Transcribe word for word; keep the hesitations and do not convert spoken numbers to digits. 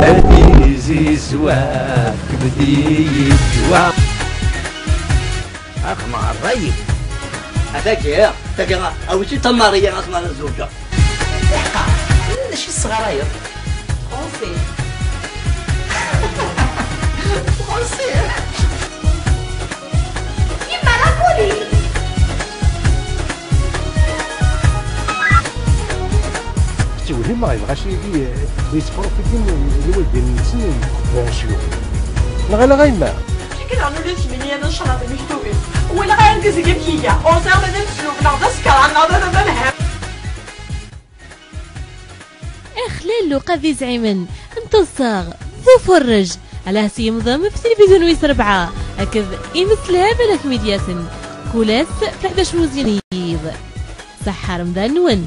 Ad izizwa kbed-iyi ddwa. Axemɣar ṛṛayem. Atagi, tagi, awi-tt-id tamariya, asma ara zewǧeɣ. Iḥqa, d acu i tesɣarayeḍ? Français. Français. Yemma la police. Ttewhimeɣ yebɣa cayagi yesprofiti n lwaldin-nsen n branchio. Neɣ ala a yemma? Akken ɣer nulli tmenya n cclaḍ imektuben. Walaɣ argaz-agi amek iga. Ur sɛiɣ ma d ameslub neɣ d asekran neɣ d amalham. Ixlal luqad izɛimen n tuṣṣaɣ d ufuṛṛej, ala s yemḍem f tilivizyu n wis rebɛa akked imeslab ala tmidyaten, kul ass f ḥdac n uzyin n yiḍ. Ṣaḥḥa remḍan-nwen.